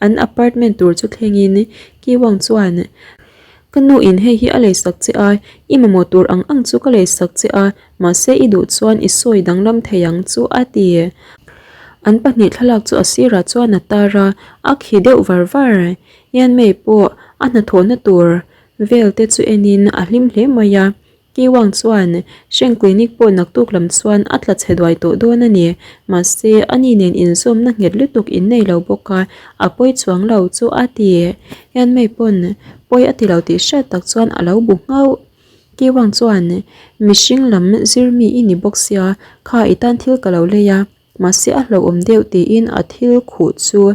An apartment tur chu thlengin Kiwang chuan, Ka nu in hei hi a leisak che a, i mamawh tur ang ang chu ka leisak che a, mahse i duh chuan i sawi danglam thei ang chu a ti. An pahnih thlalak chu a sirah chuan a tar a, a khi deuh var var. Yanmei pawh a hnathawhna tur vel te chu enin a hlim hle mai a. Kiwang chuan Hreng Clinic pawh naktuk lam chuan a tla chhe duai tawh dawn a ni. Mahse, ani nen inzawmna nghet lutuk in nei lo bawk a, a pawi chuang lo chu a ti. Yanmei pawn pawi a ti lo tih hriat tak chuan a lo bu nghauh. Kiwang chuan mihring lam zir mi i ni bawk sia, kha i tan thil ka lo lei a. Mahse a hlauhawm deuh tiin a thil khuh chu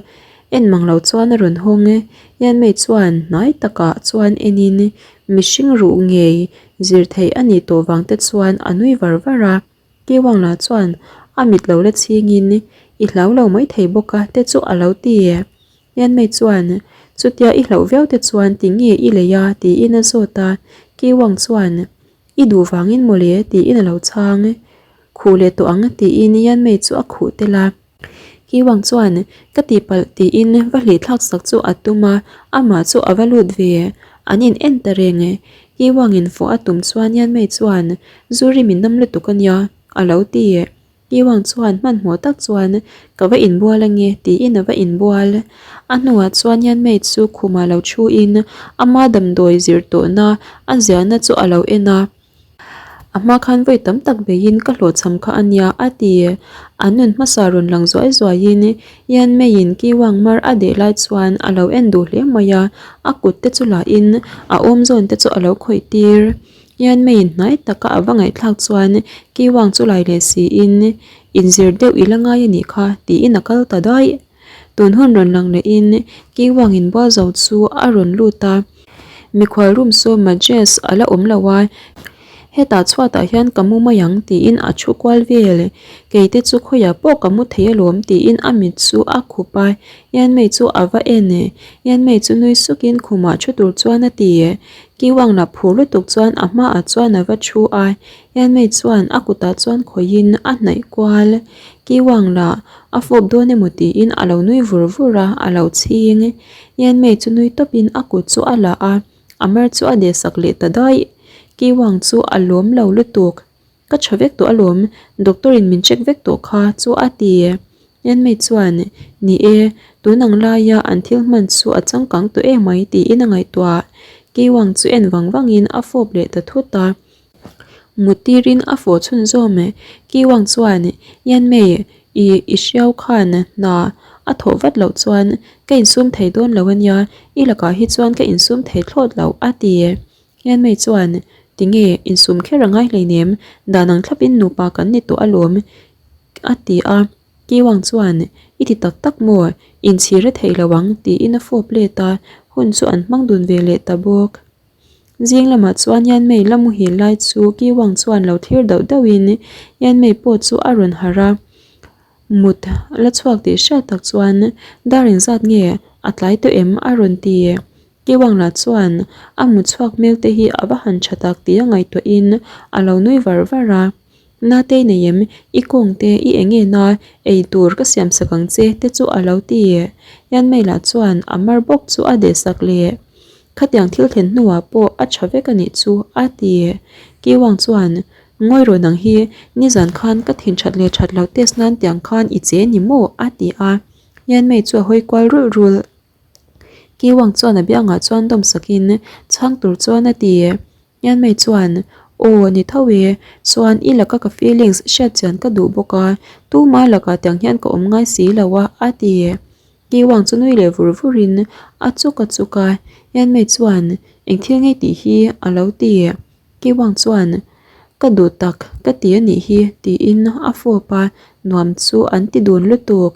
en mang lo chuan a rawn hawng e. Yanmei chuan hnai takah chuan enin mihring ruh ngei zir theih a nih tawh vang te chuan a nui var var a. Kiwang lah chuan a mit lo la chhingin i hlau lo mai thei bawk a te chu a lo ti e. Yanmei chuan chutia i hlauh viau te chuan ti nge i lei a tiin a zawt a. Kiwang chuan I duh vangin mawle tiin a lo chhang. Khuh leh tawh ang tiin Yanmei chu a khuh tel a. Kiwang chuan ka tihpalh tiin va hlih thlak sak chu a tum a, amah chu a va lut ve. An in en ta reng. Kiwangin fawh a tum chuan Yanmei chuan Zuri min nam lutuk a nia a lo ti. Kiwang chuan hmanhmawh tak chuan ka va inbual ange tiin a va inbual. A hnuah chuan Yanmei chu khumah lo thuin ama damdawi zir tawhna a ziahna chu a lo en a. A hma khan vawi tam tak beiin ka hlawhchham kha a nia a ti. An nun hmasa rawn lang zuai zuaiin Yanmeiin Kiwang mar a deh lai chuan a lo en duh hle mai a, a kut te chu lahin a awm zawn te chu a lo khawih tir. Yanmeiin hnai taka a va ngaihthlak chuan Kiwang chu lai leh siin inzir deuh i la ngai a nih kha tiin a kal ta daih. Tun hun rawn lang lehin Kiwang inbual zo chu a rawn lut a. Mikhual room saw Majes a la awm lo a, hetah chhuatah hian ka mu mai ang tiin a thu kual vel. Kei te chu khawiah pawh ka mu thei alawm tiin a mit chu a khup a, Yanmei chu a va en. Yanmei chu nui sukin khumah thu tur chuan a ti. Kiwang la phur lutuk chuan a hmaah chuan a va thu a, Yanmei chuan a kutah chuan khawihin a hnaih kual. Kiwang la a fawp dawn emaw tiin a lo nui vur vur a, a lo chhing. Yanmei chu nui tawpin a kut chu a la a, a mar chu a deh sak leh ta daih. Kiwang chu a lawm lo lutuk. Ka tha vek tawh alawm, doctor in min check vek tawh kha chu a ti. Yanmei chuan, Ni e, tun ang laia an thil hman chu a changkang tawh emai tiin a ngaihtuah. Kiwang chu en vang vangin a fawp leh ta thut a. Mut tirin a fawh chhunzawm e. Kiwang chuan, Yanmei, i i hriau khan hna a thawh vat loh chuan ka insum thei dawn lo a nia, i lakah hi chuan ka insum thei thlawt lo, a ti. Yanmei chuan, Tinge, insum kher a ngai hleinem, dan ang thlapin nupa kan ni tawh alawm, a ti a. Kiwang chuan, I ti tak tak maw? Inchhir a theih lo ang, tiin a fawp let a, hun chu an hmang dun ve leh ta bawk. Zing lamah chuan Yanmei la muhil lai chu Kiwang chuan lo thlir dauh dauhin Yanmei pawh chu a rawn harh a, mut la chhuak tih hriat tak chuan dar engzat nge a tlai tawh em a rawn ti. Kiwang lah chuan a mut chhuak hmel te hi a va han tha tak tih a ngaihtuahin a lo nui var var a. Natei nei em, i kawng te i eng en a, ei tur ka siam sak ang che te chu a lo ti. Yanmei lah chuan a mar bawk chu a deh sak leh. Khatiang thil thlen hnuah pawh a tha vek a nih chu a ti. Kiwang chuan, Ngawi rawh nang hi, nizan khan ka thin that leh that loh test nan tiang khan i che ni maw? a ti a. Yanmei chu a hawi kual rulh rulh. Kiwang chuan a biangah chuan dawm sakin chhang tur chuan a ti. Yanmei chuan, Aw, ni tho e, chuan i laka ka feelings hriat chian ka duh bawk a, tuma lakah tiang hian ka awm ngai si lo a, a ti. Kiwang chu nui leh vur vurin a chuk a chuk a, Yanmei chuan, Eng thil ngei tih hi? a lo ti. Kiwang chuan, Ka duh tak, ka ti a nih hi, tiin a fawp a, nuam chu an ti dun lutuk.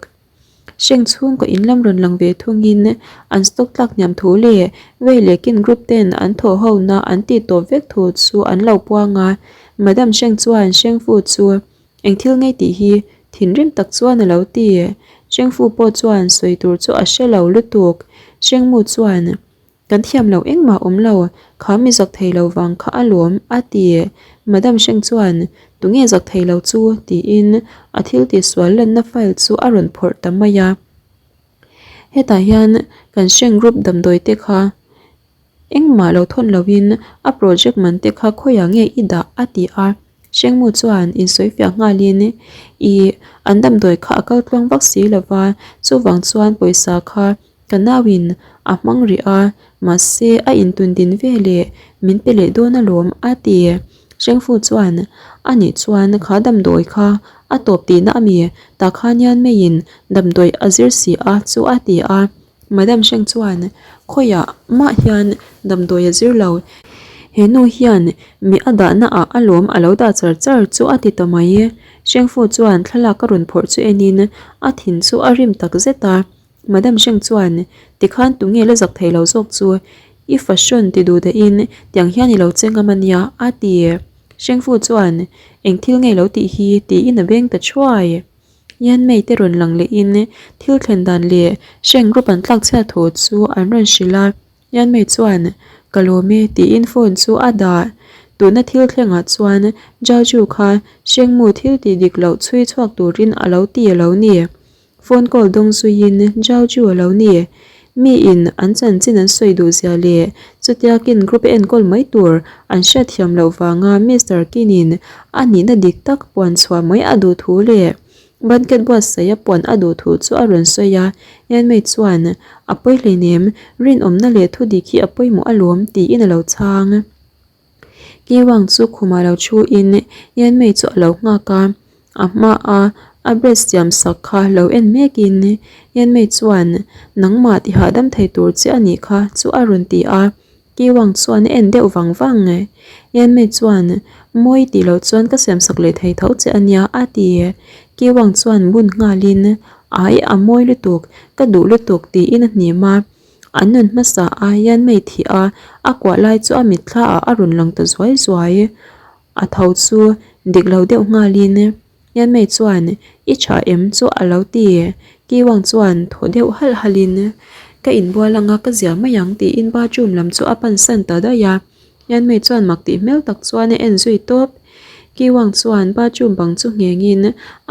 Hreng chhungkaw in lam rawn lang ve thungin an stock tlak hniam thu leh vei leh kin group ten an thawh ho na an tih tawp vek thu chu an lo puang a. Madam Hreng chuan Hrengfu chu eng thil ngei tih hi thinrim tak chuan a lo ti. Hrengfu pawh chuan sawi tur chu a hre lo lutuk. Hrengmu chuan Kan thiam lo engmah awm lo, kha mi zak thei lo vang kha a lawm, a ti. Madam Hreng chuan, Tunge zak thei lo chu? tiin a thil tihsual lanna file chu a rawn phawrh ta mai a. Hetah hian kan Sheng Group damdawi te kha engmah lo thawn loin a project man te kha khawiah nge i dah a ti a. Shengmu chuan insawifiah nghalin ih an damdawi kha a kal tluang vak si lova chuvang chuan pawisa kha Ka nauin a hmang rih a, mahse a intun din ve leh min pe leh dawn alawm a ti. Hrengfu chuan, A nih chuan kha damdawi kha a tawp tihna a mi? Tah khan hian meiin damdawi a zir si a chu a ti a. Madam Hreng chuan, Khawiah mah hian damdawi a zir lo. He nu hian mi a dahna ah alawm a lo dah char char chu a ti ta mai. Hrengfu chuan thlalak a rawn phawrh chu enin a thin chu a rim tak zet a. Madam Sheng chuan, Tikhan tunge la zak thei lo zawk chu? I fashion ti duh dahin tiang hian i lo che ngam a nia, a ti. Sheng Fu chuan, Eng thil nge lo tih hi? tiin a beng ta thuai. Yan Mei te rawn lang lehin thil thlen dan leh Sheng Group an tlak chhiat thu chu an rawn hrilh a. Yan Mei chuan, Ka lawm e, tiin phone chu a dah. Tuna thil thlengah chuan Zhao Ju kha Sheng Mu thil tih dik loh chhui chhuak turin a lo ti a lo ni. Phone call dawng zuiin Zhao Ju a lo ni. Miin an chanchin an sawi duh zia leh chutia kin group enkawl mai tur an hriatthiam loh vanga Mister Kin-in a nihna dik tak puan chhuah mai a duh thu leh banquet buatsaih a puan a duh thu chu a rawn sawi a. Yanmei chuan, A pawi hleinem, rinawmna leh thudik hi a pawimawh alawm, tiin a lo chhang. Kiwang chu khumah lo thuin Yanmei chu a lo nghak a, a hmaa a bread siam sak kha lo en mekin Yanmei chuan nangmah ti hahdam thei tur che a nih kha chu a rawn ti a, Kiwang chuan a en deuh vang vang. Yanmei chuan mawi tih loh chuan ka siam sak leh thei tho che a nia a ti. Kiwang chuan bun nghalin ai a mawi lutuk, ka duh lutuk tiin a hnim a. An nun hmasa ah hian mei thih a, a kuah lai chu a mitthla ah a rawn lang ta zuai zuai. A tho chu dik lo deuh nghalin hian mei chuan i tha em chu a lo ti. Kiwang chuan thaw deuh halh halhin ka inbual anga ka zia mai ang tiin bathroom lam chu a pan san ta daih a. Hian mei chuan mak tih hmel tak chuan a en zui tawp. Kiwang chuan bathroom bang chu nghengin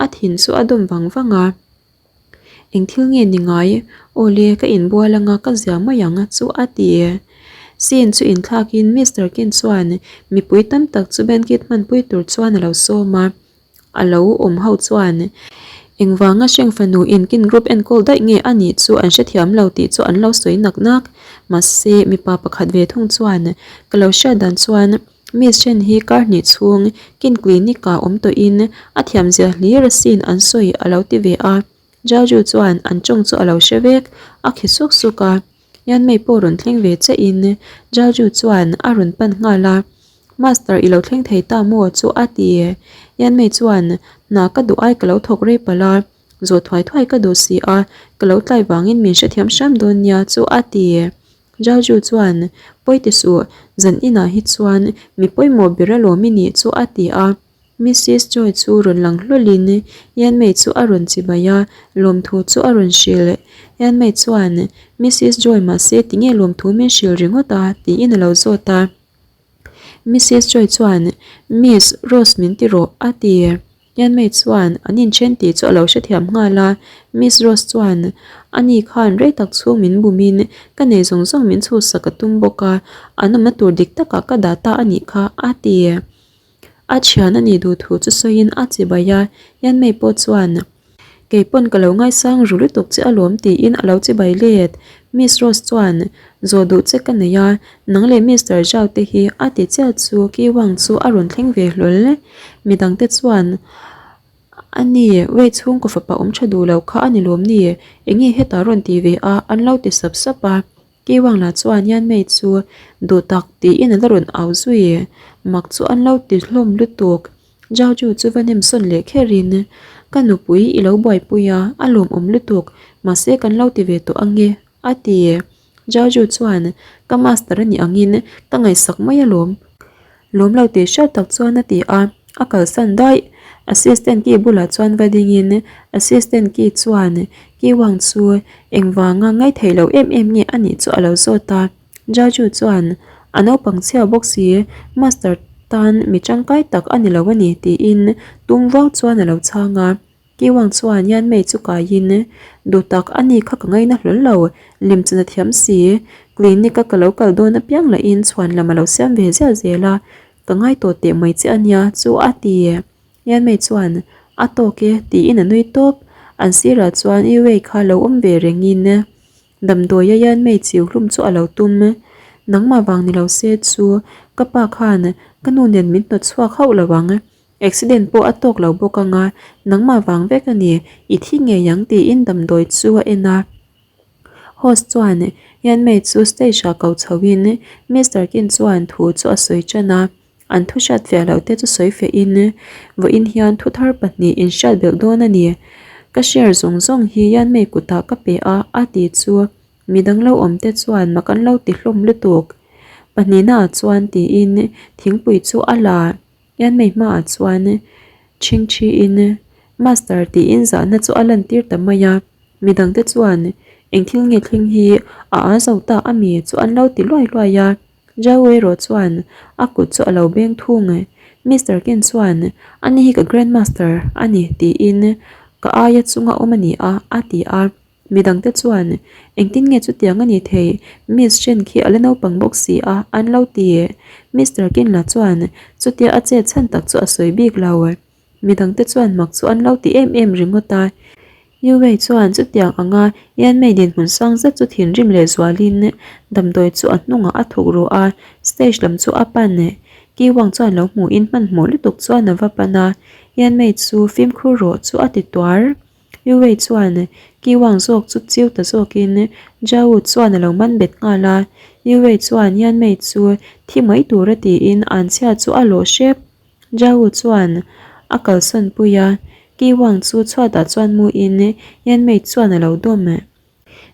a thin chu a dawm vang vang a. Eng thil nge ni ngai? Aw le, ka inbual anga ka zia mai ang chu a ti. Scene chu inthlakin Mister Kin chuan mipui tam tak chu banquet hmanpui tur chuan a lo sawm a, a lo awm ho chuan engvanga Hreng fanu in Kin group enkawl daih nge a nih chu an hrethiam lo tih chu an lo sawi nak nak. Mahse, mipa pakhat ve thung chuan ka lo hriat dan chuan Miss Chen hi kar hnih chhung kin clinic ah awm tawhin a thiamzia hlir asin an sawi a lo ti ve a. Jaju chuan an tawng chu a lo hre vek, a khi suk suk a. Yanmei pawh rawn thleng ve che in Jaju chuan a rawn pan nghal a. Master i lo thleng thei ta maw chu a ti. Yanmei chuan hna ka duh ai ka lo thawk rei palh a, zawh thuai thuai ka duh si a, ka lo tlai vangin min hrethiam hram dawn nia chu a ti. Jaju chuan, Pawi ti suh, zan inah hi chuan mi pawimawh ber alawm i nih chu a ti a. Missis Joy chu rawn lang hlawlin Yanmei chu a rawn chibai a, lawmthu chu a rawn hrilh. Yanmei chuan, Missis Joy mahse tinge lawmthu min hrilh ringawt a? tiin a lo zawt a. Missis Joy chuan, Miss Rose min ti rawh a ti. Yanmei chuan an inthen tih chu a lo hrethiam nghal a, Miss Rose chuan, Ani khan rei tak chhung min bumin ka nei zawng zawng min chhuhsak a tum bawk a, an awmna tur dik takah ka dah ta a nih kha, a ti. A thian a nih duh thu chu sawiin a chibai a, Yanmei pawh chuan, Kei pawn ka lo ngaisang ru lutuk che alawm tiin a lo chibai let. Miss Rose chuan, Zawh duh che ka nei a, nang leh Mister Zhao te hi a ti chiah chu Ki Wang chu a rawn thleng ve hlawl. Midangte chuan, A ni, Wei chhungkaw fapa awm tha duh lo kha a ni lawm ni? Enge hetah rawn ti ve a? an lo ti sap sap a. Ki Wang lah chuan Yan Mei chu duh tak tiin a la rawn au zui. Mak chu an lo ti hlawm lutuk. Zhao Ju chu va nem sawn leh kherin, Ka nupui i lo buaipui a, a lawmawm lutuk, mahse kan lo ti ve tawh ange, a ti. Zhao Ju chuan, Ka master a nih angin ka ngaihsak mai alawm. Lawm lo tih hriat tak chuan a ti a, a kalsan daih. Assistant Ki bulah chuan va dingin, Assistant Ki chuan Ki Wang chu engvanga ngaihtheih loh em em nge a nih chu a lo zawt a. Jaju chuan, A naupang chhia bawk si, Master tan mi tangkai tak a ni lo a ni, tiin tum vau chuan a lo chhang a. Kiwang chuan Yanmei chu kaiin, Duhtak a ni kha ka ngaina hlawl lo, lemchan a thiam si. Clinic a ka lo kal dawn apiang lahin chhuan lam a lo siam ve ziah zel a, ka ngai tawh teh mai che a nia chu a ti. Yanmei chuan, A tawk e tiin a nui tawp. An sirah chuan Yuei kha lo awm ve rengin Damdawi a Yanmei chiu hlum chu a lo tum. Nangmah vang ni lo se chu ka pa khan ka nu nen min hnawt chhuak hauh lo ang. Accident pawh a tawk lo bawk ang a, nangmah vang vek a ni, i thi ngei ang tiin damdawi chu a en a. Host chuan Yanmei chu stage ah ko chho in Mister Kin chuan thu chu a sawi tan a, an thu hriat fiah loh te chu sawi fiah in vawiin hian thu thar pahnih in hriat belh dawn a ni. Ka share zawng zawng hi Yanmei kutah ka pe a a ti chu Midang lo awm te chuan mak an lo ti hlawm lutuk. Pahnihna ah chuan tiin thingpui chu a la. Yanmei hmaah chuan chhingchhiin Master tiin zahna chu a lantir ta mai a. Midang te chuan eng thil nge thleng hi a a zo ta a mi chu an lo ti luai luai a. Zhao erawh chuan a kut chu a lo beng thung. Mister Ken chuan ani hi ka Grandmaster a ni tiin ka aia chunga awm a ni a a ti a. Midangte chuan, Engtin nge chutiang a ni thei? Miss Chen khi a la naupang bawk si a, an lo ti. Mister Kinla chuan chutia a chet chhan tak chu a sawi bik lo. Midangte chuan mak chu an lo ti em em ringawt a. Yu Wei chuan chutiang anga Yanmei dinhmun sang zet chu thinrim leh zualin damdawi chu a hnungah a thuk ruh a, stage lam chu a pan. Ki Wang chuan lo hmuhin hmanhmawh lutuk chuan a va pan a, Yanmei chu fimkhur rawh chu a ti tuar. Yuwei chuan Kiwang zawk chu chiu ta zawkin Zhao chuan a lo man bet nghal a. Yuwei chuan Yanmei chu thi mai tura tiin an chhia chu a lawh hrep. Zhao chuan a kalsawn pui a, Kiwang chu chhuatah chuan muin Yanmei chuan a lo dawm.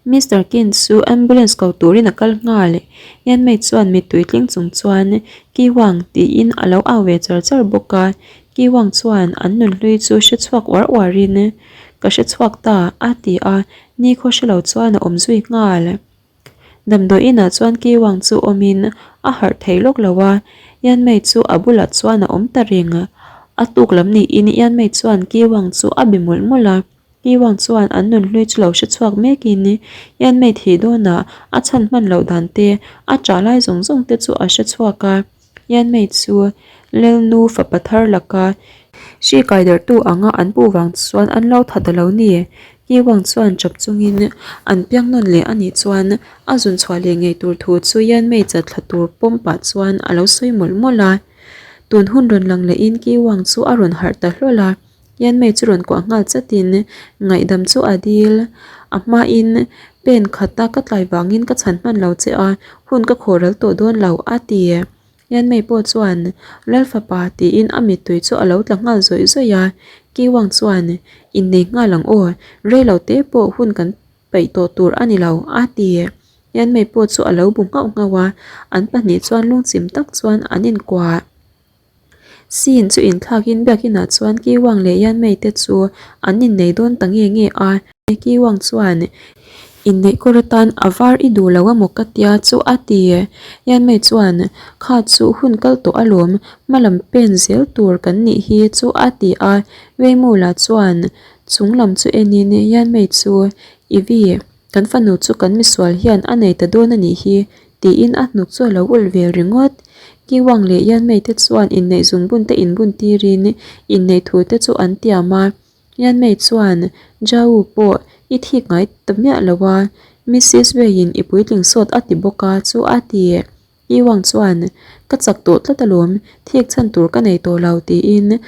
Mister Kin chu ambulance ko turin a kal nghal. Yanmei chuan mittui tling chung chuan Ki Wang tiin a lo au ve char char bawk a. Ki Wang chuan an nunhlui chu hre chhuak uar uarin Ka hre chhuak ta a ti a, nikhaw hre lo chuan a awm zui nghal. Damdawi inah chuan Ki Wang chu awmin a harh thei lawk lo a, Yanmei chu a bulah chuan a awm ta reng. A tuk lam niin Yanmei chuan Ki Wang chu a be mawlh mawlh a. Iwang chuan an nunhlui chu lo hre chhuak mekin Yanmei thih dawnah a chhan hman loh dan te, a ṭah lai zawng zawng te chu a hre chhuak a. Yanmei chu Lelnu fapa thar laka hri kai darhtu anga an puh vang chuan an lo tha ta lo ni. Iwang chuan ṭap chungin an piang nawn leh a nih chuan a zun chhuah leh ngei tur thu chu Yanmei chat thla tur pawm pah chuan a lo sawi mawlh mawlh a. Tun hun rawn lang lehin Kiwang chu a rawn harh ta hlawl a. Yanmei chu rawn kuah nghal chatin ngaihdam chu a dil. A hmain pen khata ka tlai vangin ka chhan hman lo che a, hun ka khawh ral tawh dawn lo a ti. Yanmei pawh chuan Lal fapa tiin a mittui chu a lo tla nghal zawih zawih a. Kiwang chuan Innei nghal ang aw, rei lo te pawh hun kan peih tawh tur a ni lo a ti. Yanmei pawh chu a lo bu nghauh nghauh a, an pahnih chuan lungchim tak chuan an inkuah. Scene chu inthlakin biakinah chuan Kiwang leh Yanmei te chu an innei dawn ta nge nge a. Kiwang chuan inneih kawr atan a var i duh lo amaw ka tia chu a ti. Yanmei chuan kha chu hun kal tawh alawm hmalam pen zel tur kan nih hi chu a ti a. Weimula chuan chung lam chu enin Yanmei chu i vi. Kan fanu chu kan misual hian a nei ta dawn a nih hi, tiin a hnuk chu a lo ulh vel ringawt. Kiwang leh Yanmei te chuan inneih zungbun te inbun tirin inneih thu te chu an tiam a. Yanmei chuan, Jau pawh i thik ngai ta miah lo a, Missis Wei-in i puitling sawt a ti bawk a chu a ti. Iwang chuan, Ka chak tawh tlat alawm, thik chhan tur ka nei tawh lo, tiin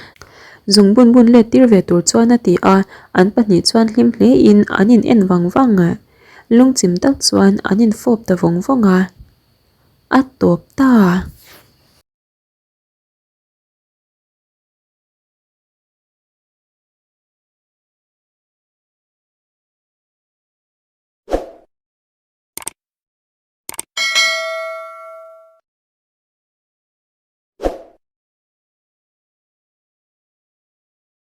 zungbun bun let tir ve tur chuan a ti a, an pahnih chuan hlim hlein an in en vang vang. Lungchim tak chuan an in fawp ta vawng vawng a, a tawp ta.